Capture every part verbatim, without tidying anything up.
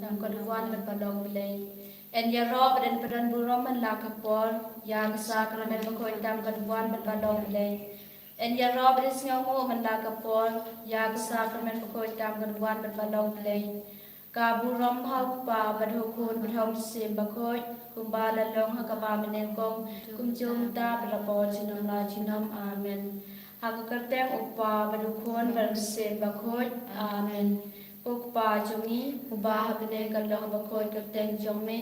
tam ka duwan bad ba long Blei. Yn ïaroh bad yn pynburom man la ka por ïa ka sakramen bakhuid tam ka duwan bad ba long Blei. Yn ïaroh bad yn sngewnguh man la ka por ïa ka sakramen bakhuid tam ka duwan bad ba long Blei. Ka burom ha u Kpa bad ha u Khun bad ha u Mynsiem Bakhuid, kumba la long ha kaba mynnyngkong, kumjuh mynta bad ha ka por junom la junom. Amen. Ha ka kyrteng u Kpa bad u Khun bad u Mynsiem Bakhuid. Amen. Ko Kpa jong ngi uba ha bneng, ka long bakhuid ka kyrteng jong me.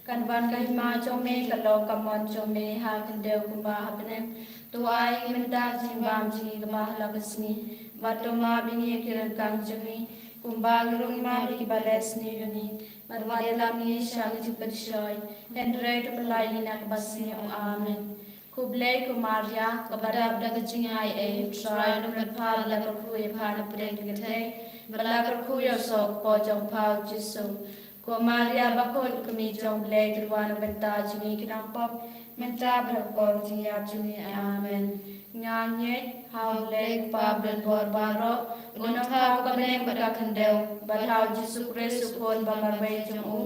Kan wan ka hima jong me, ka long ka mon jong me ha khyndew kumba ha bneng. To ai ngi mynta ka jingbam jong ngi kaba ha la ka sngi. Bad to map ïa ngi ïa ki ryngkang jong ngi, kumba ngi ruh ngi map ïa kiba leh sniew ïa ngi. Bad wat ïalam ngi sha ka jingpynshoi, hynrei to pynlait ngi na kaba sniew. Amen. Khublei ko Maria, kaba dap da ka jingaiei, U Trai u don bad pha, ba la kyrkhu ïa pha napdeng ki kynthei, bad la kyrkhu ïa u soh ka kpoh jong pha u Jisu. Ko Maria bakhuid, ko Kmie jong U Blei, to duwai na ka bynta jong ngi ki nongpop, mynta bad ha ka por jingïap jong ngi. Amen. Nga ngeit ha U Blei u Kpa badonbor baroh, u nongthaw ka bneng bad ka khyndew, bad ha u Jisu Khrist u Khun ba marwei jong u,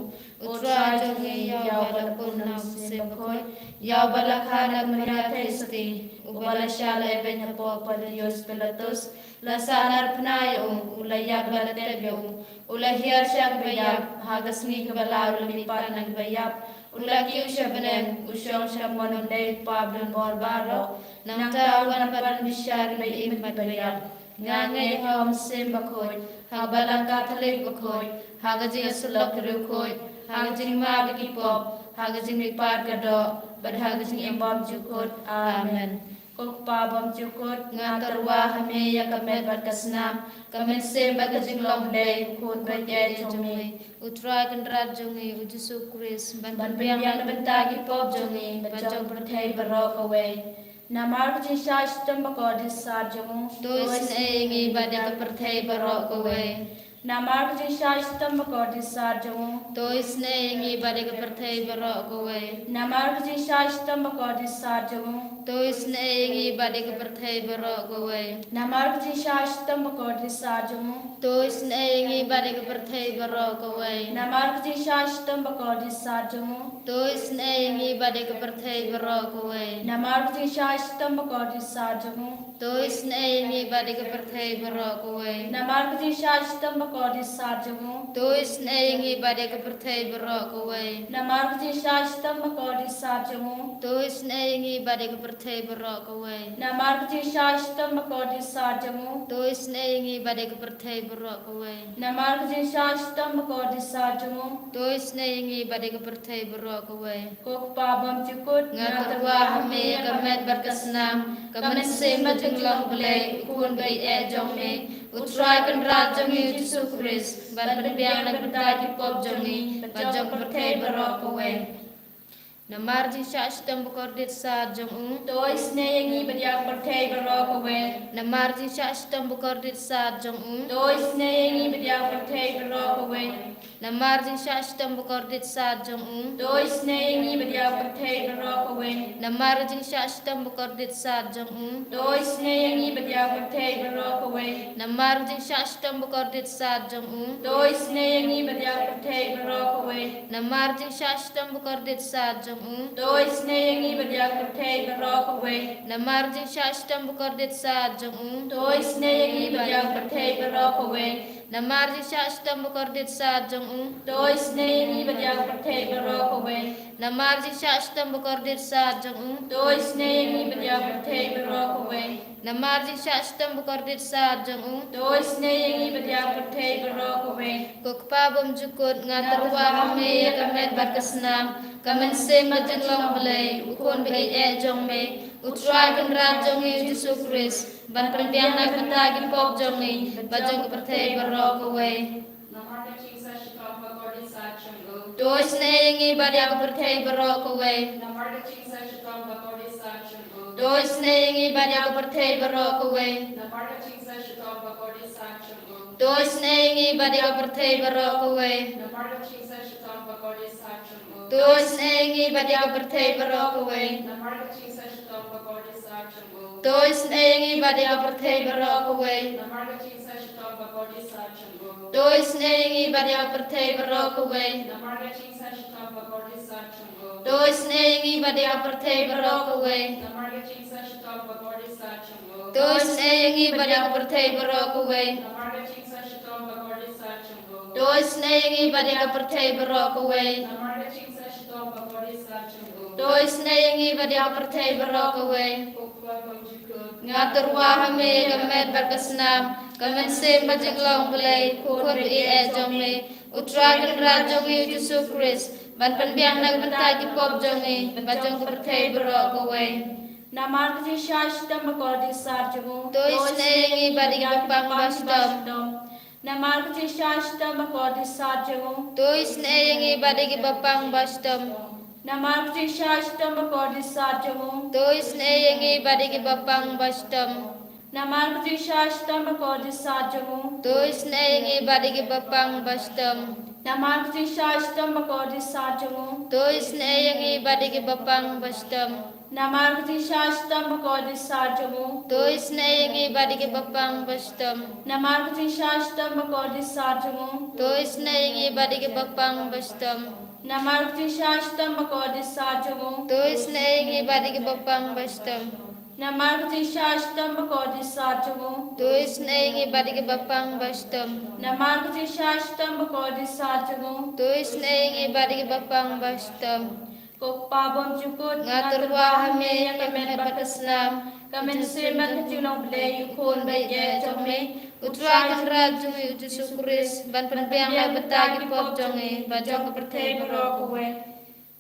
U Trai jong ngi, ïa uba la pun na u Mynsiem Bakhuid, ïa uba la kha na ka Maria Theisotti, uba la shah lehbeiñ hapoh Pontius Pilatus, la sahnarphna ïa u, u la ïap, la tep ïa u, u la hiar sha kiba ïap, ha ka sngi kaba lai u la mihpat na kiba ïap, u la kiew sha bneng, u shong sha mon U Blei u Kpa badonbor baroh. Nangta u wan ban bishar ïa kiba im bad kiba ïap. Nga ngeit ha u Mynsiem Bakhuid, ha ka Balang Katholik bakhuid, ha ka jingïasyllok ki riewkhuid, ha ka jingmap ïa ki pop, ha ka jingmihpat ka doh, bad ha ka jingim bymjukut. Amen. Ko Kpa bymjukut, nga tyrwa ha me ïa ka met bad ka snam, ka mynsiem bad ka jinglong Blei, U Khun ba ïeit jong me, U Trai Kynrad jong ngi, U Jisu Khrist, ban pynbiang na ka bynta ki pop jong ngi bad jong ka pyrthei baroh kawei. Namar ka jingshah shitom bakordit sat jong u, to isynei ïa ngi bad ïa ka pyrthei baroh kawei. Namar ka jingshah shitom bakordit sat jong u, to isynei ïa ngi bad ïa ka pyrthei baroh kawei. Namar ka jingshah shitom bakordit sat jong u, to isynei ïa ngi bad ïa ka pyrthei baroh kawei. Namar ka jingshah shitom bakordit sat jong u, to isynei ïa ngi bad ïa ka pyrthei baroh kawei. Namar ka jingshah shitom bakordit sat jong u, to isynei ïa ngi bad ïa ka pyrthei baroh kawei. Namar ka jingshah shitom bakordit sat jong u, to isynei ïa ngi bad ïa ka pyrthei baroh kawei. Namar ka jingshah shitom bakordit sat jong u, to isynei ïa ngi bad ïa ka pyrthei baroh kawei. Namar ka jingshah shitom bakordit sat jong u, to isynei ïa ngi bad ïa ka pyrthei baroh kawei. Namar ka jingshah shitom bakordit sat jong u, to isynei ïa ngi bad ïa ka pyrthei baroh kawei. Namar ka jingshah shitom bakordit sat jong u, to isynei ïa ngi bad ïa ka pyrthei baroh kawei. Ko Kpa bymjukut, nga tyrwa ha me ïa ka met bad ka snam, ka mynsiem bad jinglong Blei, U Khun ba ïeit jong me, U Trai Kynrad jong ngi U Jisu Khrist, ban pynbiang na ka bynta ki pop jong ngi bad jong ka pyrthei baroh kawei. Namar jingshah shitom bakordit sat jong u, to isynei ïa ngi bad ïa ka pyrthei baroh kawei. Namar jingshah shitom bakordit sat jong u, to isynei ïa ngi bad ïa ka pyrthei baroh kawei. Namar jingshah shitom bakordit sat jong u, to isynei ïa ngi bad ïa ka pyrthei baroh kawei. Namar jingshah shitom bakordit sat jong u, to isynei ïa ngi bad ïa ka pyrthei baroh kawei. Namar jingshah shitom bakordit sat jong u, to isynei ïa ngi bad ïa ka pyrthei baroh kawei. Namar jingshah shitom bakordit sat jong u, to isynei ïa ngi bad ïa ka pyrthei baroh kawei. Namar jingshah shitom bakordit sat jong u, to isynei ïa ngi bad ïa ka pyrthei baroh kawei. Namar jingshah shitom bakordit sat jong u, to isynei ïa ngi bad ïa ka pyrthei baroh kawei. Namar jingshah shitom bakordit sat jong u, to isynei ïa ngi bad ïa ka pyrthei baroh kawei. Namar jingshah shitom bakordit sat jong u, to isynei ïa ngi bad ïa ka pyrthei baroh kawei. Ko Kpa bymjukut, nga tyrwa ha me ïa ka met bad ka snam, ka mynsiem bad jinglong Blei, U Khun ba ïeit jong me, U Trai Kynrad jong ngi U Jisu Khrist, ban pynbiang na ka bynta ki pop jong ngi bad jong ka pyrthei baroh kawei. Namar ka jingshah shitom bakordit sat jong u, to isynei ïa ngi bad ïa ka pyrthei baroh kawei. Namar ka jingshah shitom bakordit sat jong u, to isynei ïa ngi bad ïa ka pyrthei baroh kawei. Namar ka jingshah shitom bakordit sat jong u, to isynei ïa ngi bad ïa ka pyrthei baroh kawei. Namar ka jingshah shitom bakordit sat jong u, to isynei ïa ngi bad ïa ka pyrthei baroh kawei. Namar ka jingshah shitom bakordit sat jong u, to isynei ïa ngi bad ïa ka pyrthei baroh kawei. Namar ka jingshah shitom To isynei ïa ngi bad ïa ka pyrthei baroh kawei. To isynei ïa ngi bad ïa ka pyrthei baroh kawei. To isynei ïa ngi bad ïa ka pyrthei baroh kawei. To isynei ïa ngi bad ïa ka pyrthei baroh kawei. To isynei ïa ngi bad ïa ka pyrthei baroh kawei. Nga tyrwa ha me ïa ka met bad ka snam, ka mynsiem bad jinglong Blei, u Khun ba ïeit jong me, u Trai Kynrad jong ngi u Jisu Khrist, ban pynbiang na ka bynta ki pop jong ngi bad jong ka pyrthei baroh kawei. Namar ka jingshah shitom bakordit sat jong u. To isynei ïa ngi bad ïa ki bapang bashitom. Namar ka jingshah shitom bakordit sat jong u. To isynei ïa ngi bad ïa ki bapang bashitom. Namar ka jingshah shitom bakordit sat jong u. To isynei ïa ngi bad ïa ki bapang bashitom. Namar ka jingshah shitom bakordit sat jong u. To isynei ïa ngi bad ïa ki bapang bashitom. Namar ka jingshah shitom bakordit sat jong u. To isynei ïa ngi bad ïa ki bapang bashitom. Namar ka jingshah shitom bakordit sat jong u. To isynei ïa ngi bad ïa ki bapang bashitom. Namar ka jingshah shitom bakordit sat jong u. To isynei ïa ngi bad ïa ki bapang bashitom. Namar ka jingshah shitom bakordit sat jong u. To isynei ïa ngi bad ïa ki bapang bashitom. Namar ka jingshah shitom bakordit sat jong u. To isynei ïa ngi bad ïa ki bapang bashitom. Namar ka jingshah shitom bakordit sat jong u. To isynei ïa ngi bad ïa ki bapang bashitom. Ko Kpa bymjukut, nga tyrwa ha me ïa ka met bad ka snam, ka mynsiem bad ka jinglong Blei, u Khun ba ïeit jong me, u Trai Kynrad jong ngi u Jisu Khrist, ban pynbiang na ka bynta ki pop jong ngi bad jong ka pyrthei baroh kawei.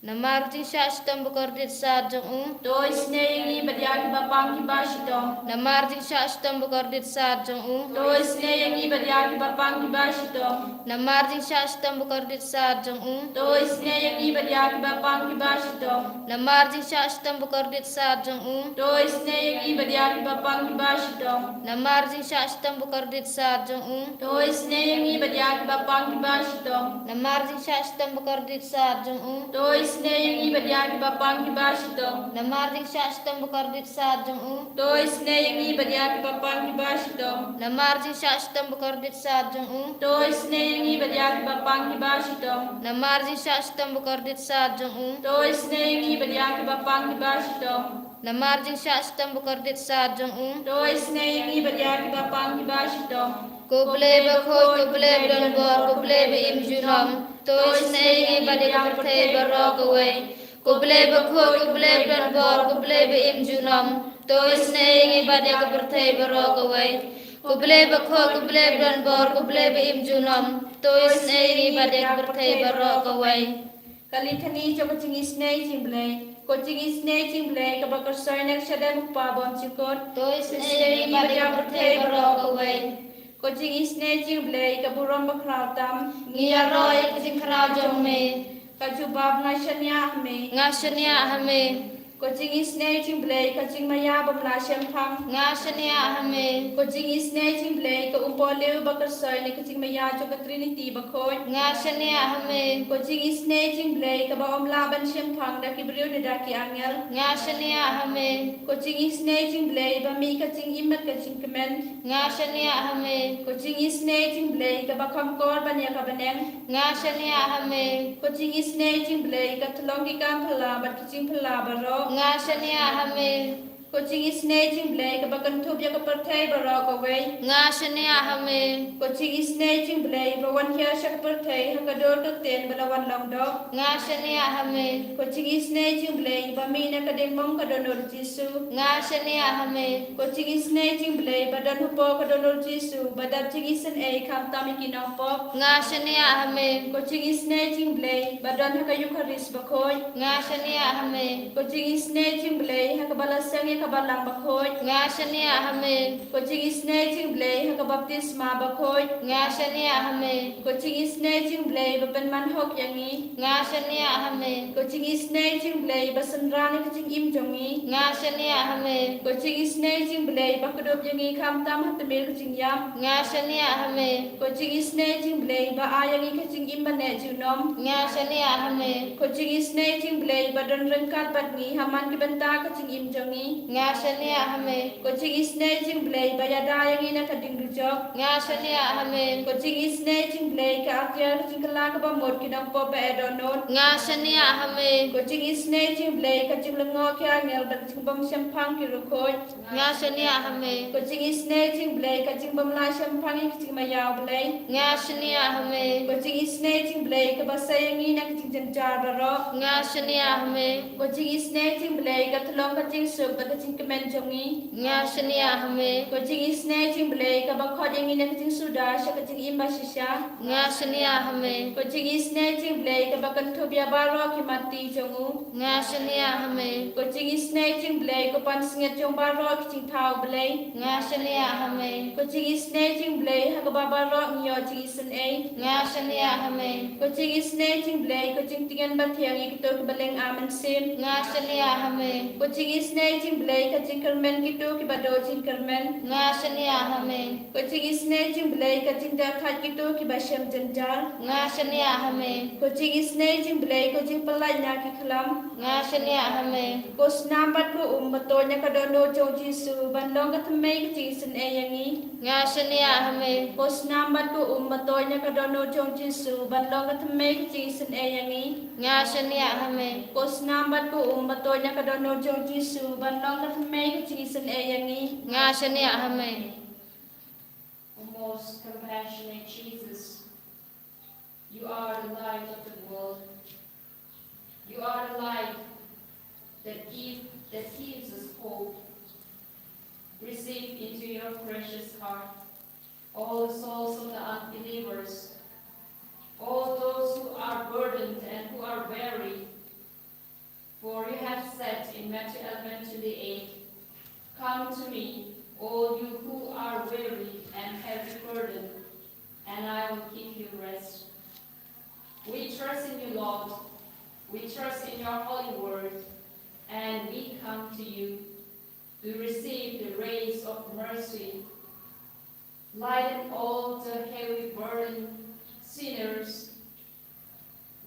Namar jingshah shitom bakordit sat jong u. To isynei ïa ngi bad ïa ki bapang kiba shitom. Namar jingshah shitom bakordit sat jong u. To isynei ïa ngi bad ïa ki bapang kiba shitom. Namar jingshah shitom bakordit sat jong u. To isynei ïa ngi bad ïa ki bapang kiba shitom. Namar jingshah shitom bakordit sat jong u. To isynei ïa ngi bad ïa ki bapang kiba shitom. Namar jingshah shitom bakordit sat jong u. To isynei ïa ngi bad ïa ki bapang kiba shitom. Namar jingshah shitom bakordit sat jong u. To isynei ïa ngi bad ïa ki bapang kiba shitom. Namar jingshah shitom bakordit sat jong u. To isynei ïa ngi bad ïa ki bapang kiba shitom. Namar jingshah shitom bakordit sat jong u. To isynei ïa ngi bad ïa ki bapang kiba shitom. Namar jingshah shitom bakordit sat jong u. To isynei ïa ngi bad ïa ki bapang kiba shitom. Namar jingshah shitom bakordit sat jong u. To isynei ïa ngi bad ïa ki bapang kiba shitom. Ko Blei bakhuid, ko Blei badonbor, ko Blei ba im junom. To isynei ïa ngi bad ïa ka pyrthei baroh kawei. Ko Blei bakhuid, ko Blei badonbor, ko Blei ba im junom. To isynei ïa ngi bad ïa ka pyrthei baroh kawei. Ko Blei bakhuid, ko Blei badonbor, ko Blei ba im junom. To isynei ïa ngi bad ïa ka pyrthei baroh kawei. Ka lithani jong ka jingisynei jingblei. Ko jingisynei jingblei kaba kyrsoi na ka shadem u Kpa bymjukut. To isynei ïa ngi bad ïa ka pyrthei baroh kawei. Ko jingisynei jingblei ka burom bakhraw tam. Ngi ïaroh ïa ka jingkhraw jong me. Ka jubab, nga shaniah ha me. Nga shaniah ha me. Ko jingisynei jingblei ka jingmaïa bym lah shemphang. Nga shaniah ha me. Ko jingisynei jingblei ka umpohliew ba kyrsoi na ka jingmaïa jong ka Trinity bakhuid. Nga shaniah ha me. Ko jingisynei jingblei kaba ym lah ban shemphang da ki briew ne da ki angel. Nga shaniah ha me. Ko jingisynei jingblei ba mih ka jingim bad ka jingkmen. Nga shaniah ha me. Ko jingisynei jingblei kaba kham kor ban ïa ka bneng. Nga shaniah ha me. Ko jingisynei jingblei ka tyllong ki kam phylla bad ki jingphylla baroh. Nga shaniah ha me. Ko jingisynei jingblei kaba kynthup ïa ka pyrthei baroh kawei. Nga shaniah ha me. Ko jingisynei jingblei ba wan hiar sha ka pyrthei ha ka dur ka ktien ba la wan long doh. Nga shaniah ha me. Ko jingisynei jingblei ba mih na ka diengmong ka dohnud Jisu. Nga shaniah ha me. Ko jingisynei jingblei ba don hapoh ka dohnud Jisu ba dap jingisynei khamtam ïa ki nongpop. Nga shaniah ha me. Ko jingisynei jingblei ba don ha ka Eukharist bakhuid. Nga shaniah ha me. Ko jingisynei jingblei ha kaba la seng ïa ka balang bakhuid. Nga shaniah ha me. Ko jingisynei jingblei ha ka baptisma bakhuid. Nga shaniah ha me. Ko jingisynei jingblei ba pynman hok ïa ngi. Nga shaniah ha me. Ko jingisynei jingblei ba synran ïa ka jingim jong ngi. Nga shaniah ha me. Ko jingisynei jingblei ba kdup ïa ngi khamtam ha tmier ka jingïap. Nga shaniah ha me. Ko jingisynei jingblei ba ai ïa ngi ka jingim ba neh junom. Nga shaniah ha me. Ko jingisynei jingblei ba don ryngkat bad ngi ha man ki bynta ka jingim jong ngi. Nga shaniah ha me. Ko jingisynei jong u Blei ba ïada ïa ngi na ka ding dujok. Nga shaniah ha me. Ko jingisynei jong u Blei ka atiar ka jingkylla kaba mut ki nongpop ba eh dohnud. Nga shaniah ha me. Ko jingisynei jong u Blei ka jinglyngngoh ki angel bad ka jingbym shemphang ki riewkhuid. Nga shaniah ha me. Ko jingisynei jong u Blei ka jingbym lah shemphang ïa ka jingmaïa u Blei. Nga shaniah ha me. Ko jingisynei jong u Blei kaba sei ïa ngi na ka jingjynjar baroh. Nga shaniah ha me. Ko jingisynei jong u Blei ka tyllong ka jingsuk bad ka jingkmen jong ngi. Nga shaniah ha me. Ko jingisynei jong u Blei kaba khot ïa ngi na ka jingsuda sha ka jingim bashisha. Nga shaniah ha me. Ko jingisynei jong u Blei kaba kynthup ïa baroh ki matti jong u. Nga shaniah ha me. Ko jingisynei jong u Blei ko pansngiat jong baroh ki jingthaw u Blei. Nga shaniah ha me. Ko jingisynei jong u Blei ha kaba baroh ngi ïoh jingisynei. Nga shaniah ha me. Ko jingisynei jong u Blei ko jingtngen bathiang ïa kito kiba lyngba mynsiem. Nga shaniah ha me. Ko jingisynei jong u Blei ka jingkyrmen kito kiba duh jingkyrmen. Nga shaniah ha me. Ko jingisynei jong u Blei ka jingdap thait kito kiba shem jynjar. Nga shaniah ha me. Ko jingisynei jong u Blei ko jingpyllait na ki khlam. Nga shaniah ha me. Ko snam bad ko um ba toit na ka dohnud jong u Jisu ban long ka thymmei ka jingisynei ïa ngi. Nga shaniah ha me. Ko snam bad ko um ba toit na ka dohnud jong u Jisu ban long ka thymmei ka jingisynei ïa ngi. Nga shaniah ha me. Ko snam bad ko um ba toit na ka dohnud jong u Jisu ban long ka thymmei ka jingisynei ïa ngi. Nga shaniah ha me. O most compassionate Jesus, you are the light of the world. You are the light that give, that gives us hope. Receive into your precious heart all the souls of the unbelievers, all those who are burdened and who are weary. For you have said in Matthew eleven twenty-eight, "Come to me, all you who are weary and heavy burdened, and I will give you rest." We trust in you, Lord. We trust in your holy word, and we come to you to receive the rays of mercy. Lighten all the heavy burdened sinners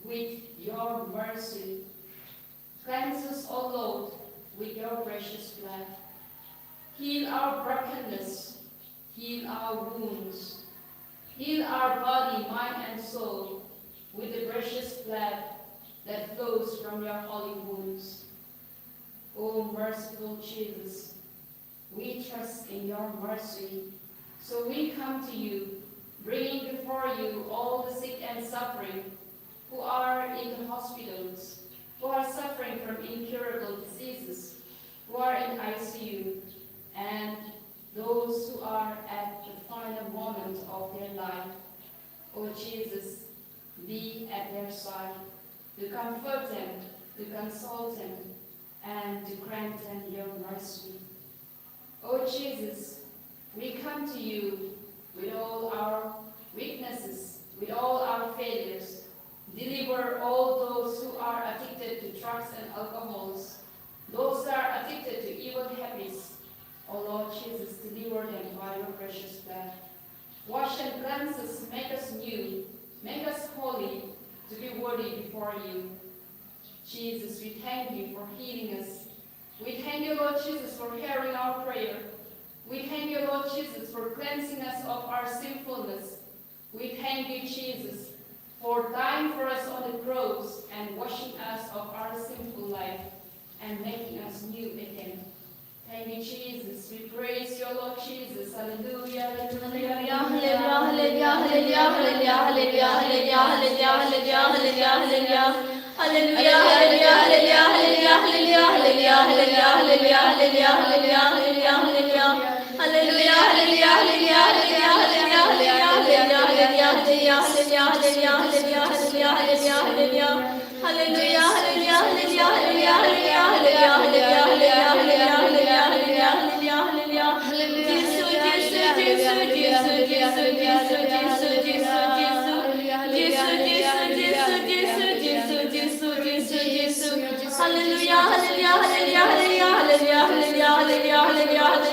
with your mercy. Cleanse us, O Lord, with your precious blood. Heal our brokenness, heal our wounds, heal our body, mind, and soul with the precious blood that flows from your holy wounds. O merciful Jesus, we trust in your mercy. So we come to you, bringing before you all the sick and suffering who are in the hospitals, who are suffering from incurable diseases, who are in I C U, and those who are at the final moment of their life. O Jesus, be at their side to comfort them, to console them, and to grant them your mercy. O Jesus, we come to you with all our weaknesses, with all our failures. Deliver all those who are addicted to drugs and alcohols, those who are addicted to evil habits. O Lord Jesus, deliver them by your precious blood. Wash and cleanse us, make us new, make us holy to be worthy before you. Jesus, we thank you for healing us. We thank you, Lord Jesus, for hearing our prayer. We thank you, Lord Jesus, for cleansing us of our sinfulness. We thank you, Jesus, for dying for us on the cross and washing us of our sinful life and making us new again. Thank you, Jesus. We praise your Lord Jesus. Hallelujah, hallelujah, hallelujah, hallelujah, hallelujah, hallelujah, hallelujah, hallelujah, hallelujah, hallelujah. Hallelujah, hallelujah, hallelujah, hallelujah, hallelujah, hallelujah, hallelujah, hallelujah, hallelujah, hallelujah. Hallelujah, hallelujah, hallelujah, hallelujah, hallelujah, hallelujah, hallelujah, hallelujah, hallelujah, hallelujah. Hallelujah, hallelujah, hallelujah, hallelujah, hallelujah, hallelujah, hallelujah, hallelujah, hallelujah, hallelujah, hallelujah. Hallelujah, Jesus, hallelujah, Jesus, hallelujah, Jesus, hallelujah, Jesus, hallelujah, Jesus, hallelujah, hallelujah, Jesus, hallelujah, Jesus, hallelujah, Jesus, hallelujah, Jesus, hallelujah, Jesus, hallelujah, Jesus, hallelujah, hallelujah, hallelujah, hallelujah, hallelujah,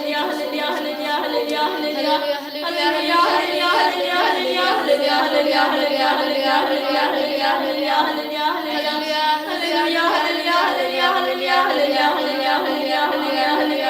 hallelujah, hallelujah, hallelujah, hallelujah, hallelujah, hallelujah. Hallelujah, hallelujah, hallelujah, hallelujah, hallelujah, hallelujah, hallelujah, hallelujah, hallelujah, hallelujah.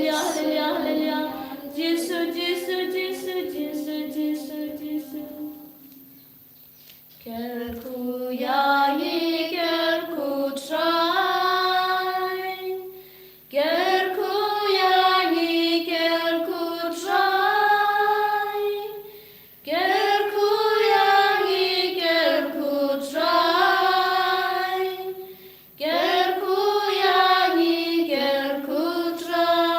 Haleluya, haleluya, haleluya. Jisu, Jisu, Jisu, Jisu, Jisu, Jisu. Kyrkhu ïa ngi, kyrkhu Trai. Kyrkhu ïa ngi, kyrkhu Trai. Kyrkhu ïa ngi, kyrkhu Trai. Kyrkhu ïa ngi, kyrkhu Trai.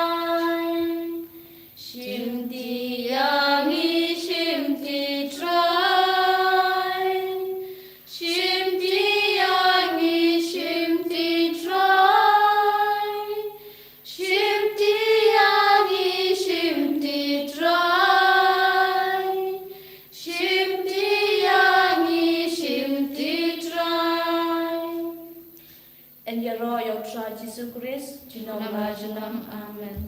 Shimti ïa ngi, shimti Trai. Shimti ïa ngi, shimti Trai. Shimti ïa ngi, shimti Trai. Shimti ïa ngi, shimti Trai. Yn ïaroh ïa u Trai Jisu Khrist, junom la junom. Amen.